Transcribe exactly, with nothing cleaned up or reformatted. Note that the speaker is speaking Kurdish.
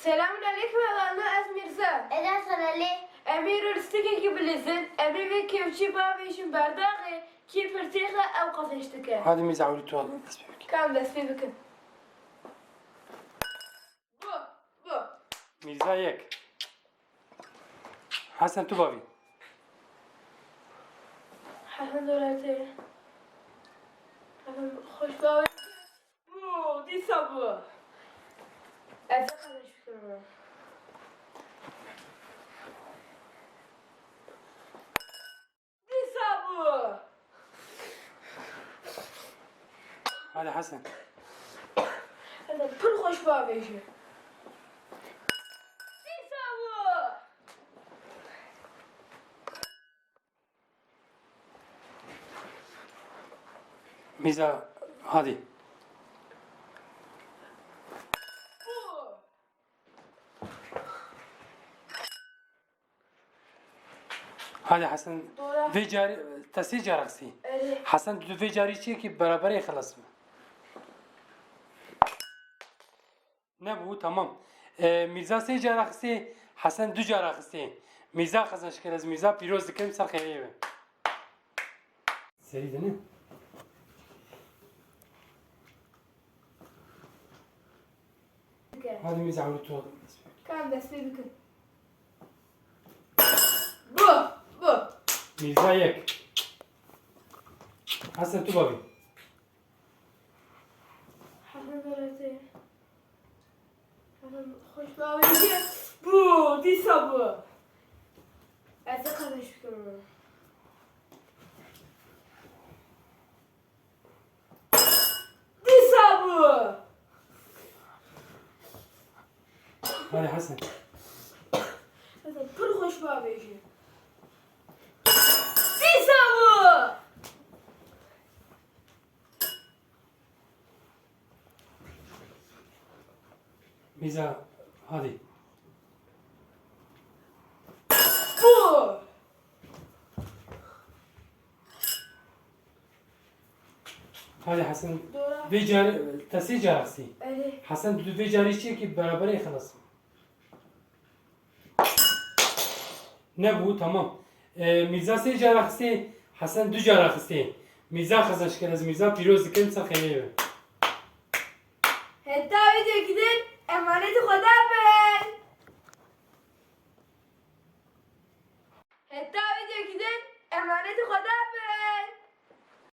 Selamun aleykum hevalno, ez Mîrza. Eda Serelê. Em ê îro lîstikekî bilîzin. Em ê vê kevçî bavêjin berdaxê, kî pirtêxe ew qezenç dike. Hadi Mîrza, ewlî tu dest pê bike. Kam dest pê bikin. Bu, bu. Mîrza yek. Hesen, tu bavî. Hesen doretê. Hesen xweş bavê. Bu, dîsa bu. Ez de qezenç bikim. Dîsa bû. Hadi Hesen. Hadi pir xweş bavêje. Dîsa bû. Mîza, hadi. Bû. Hadi Hesen, Dora. Vê carî te sê cara xistî. Erê. Hesen, tu vê carî çi yekî beraberê xilas bû. Nebû, tamam. E, Mîrza sê cara xistî, Hesen du cara xistî. Mîrza qezenç kir, ez Mîrza pîroz dikim, ser xêrê be. Serî de ne? Hadi Mîrza, ewlî tu dest pê. Kam dest pê bikin. Bu, bu. Mîrza yek. Hesen, tu bavî. Hesen doretê. Hesen xweş bavêje. Bu, dîsa bu. Ez de qezenç bikim. Dîsa bû. Hadi Hesen. Hesen, pir xweş bavêje. Dîsa bû. Mîza, hadi. Bû. Hadi Hesen. Dora. Vê carî, te sê cara xistî. Erê. Hesen, tu vê carî çi yekî beraberê xilas bû. Nebû, tamam. E, Mîrza sê cara xistê, Hesen du cara xistê. Mîrza qezenç kir, ez Mîrza pîroz dikim, ser xêrê be. Heta vîdeokî din, emanetî Xweda bin. Heta vîdeokî din, emanetî Xweda bin.